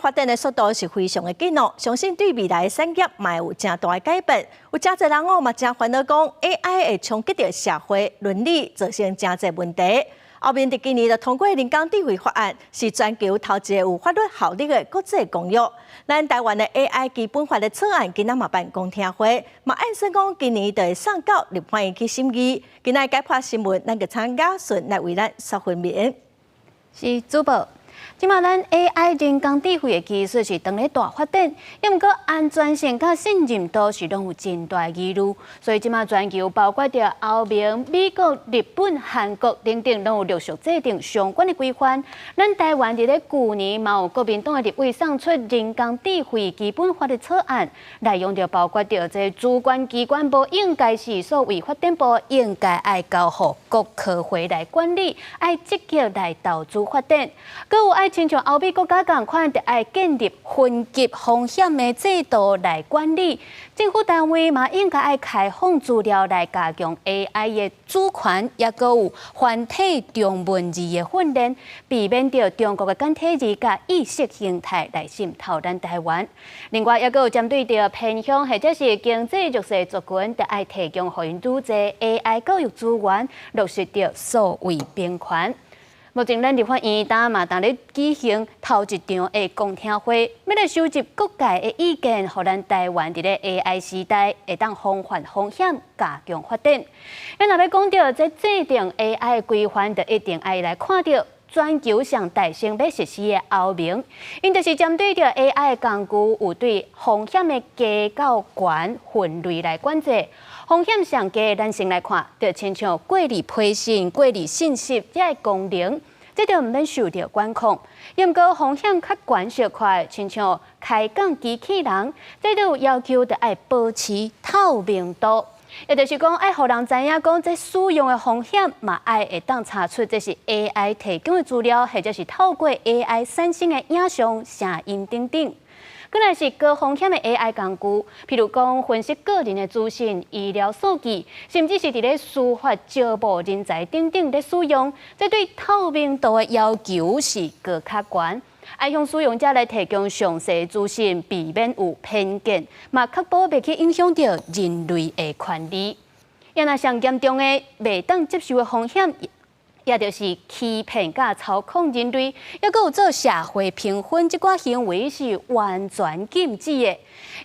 發展的速度是非常的緊哦，相信對未來的產業嘛會有誠大的改變。有誠濟人哦嘛誠煩惱講 AI 會衝擊著社會倫理，造成誠濟問題。歐盟佇今年就通過人工智慧法案，是全球頭一個有法律效力的國際公約。咱台灣的 AI 基本法的草案今仔嘛辦公聽會，嘛按算講今年就會送到立法院去審議。今仔解破新聞，咱就請雅順來為咱說分明。是主播。這馬咱 AI 人工智慧的技術是當咧大發展，猶毋過安全性佮信任度是攏有真大疑慮，所以這馬全球包括著歐盟、美國、日本、韓國等等，攏有陸續制定相關的規範。咱台灣佇咧舊年嘛有國民黨的立委送出人工智慧基本法的草案，內容就包括著這主管機關無應該是數位發展部，應該愛交予國科會來管理，愛積極來投資發展，閣有愛親像歐美國家仝款，著愛建立分級風險的制度來管理。政府單位嘛應該愛開放資料來加強 AI 的主權，抑閣有繁體中文字的訓練，避免著中國的簡體字佮意識形態來滲透咱台灣。另外，抑閣有針對著偏鄉或者是經濟弱勢族群，著愛提供予𪜶愈濟 AI 教育資源，落實著數位平權。目前，咱立法院今嘛當咧舉行頭一場的公聽會，欲來收集各界的意見，予咱台灣佇咧 AI 時代會當防範風險，加強發展。咱若欲講著這制定 AI 規範，就一定愛來看著全球上大先欲實施的歐盟，𪜶就是針對著 AI 工具有對風險的低到懸分類來管制。風險上低，咱先來看，就親像過濾培訓、過濾信息這个功能，這就毋免受著管控。毋過風險較懸小可，親像開講機器人，這就有要求，著愛保持透明度。也就是講，愛予人知影講，這使用的風險嘛，愛會當查出這是 AI 提供的資料，或者是透過 AI 產生的影像、聲音等等。閣來是高風險的 AI 工具，譬如講分析個人的資訊、醫療數據，甚至是佇咧司法招募人才等等咧使用，這對透明度的要求是閣較懸。愛向使用者來提供詳細資訊，避免有偏見，嘛確保袂去影響著人類的權利。也若上嚴重的袂當接受的風險，也就是欺騙佮操控人類，抑閣有做社會評分，這寡行為是完全禁止的。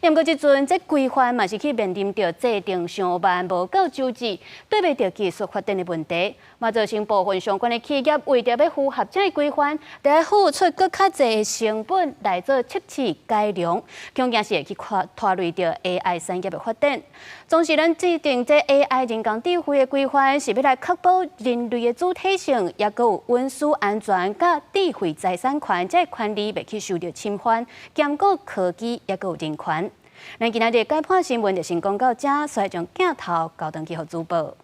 毋過這陣這規範嘛是去面臨著制定傷慢、無夠周至，對袂著技術發展的問題，嘛造成部分相關的企業為著欲符合這个規範，著愛付出閣較濟的成本來做測試改良，恐驚是會去拖累著 AI 產業的發展。總是咱制定這 AI 人工智慧的規範，是欲來確保人類的主體性，抑閣有隱私安全、佮智慧財產權這个權利袂去受著侵犯，兼顧科技抑閣有人權。咱今仔日解破新聞就先講到這，煞將鏡頭交轉去予主播。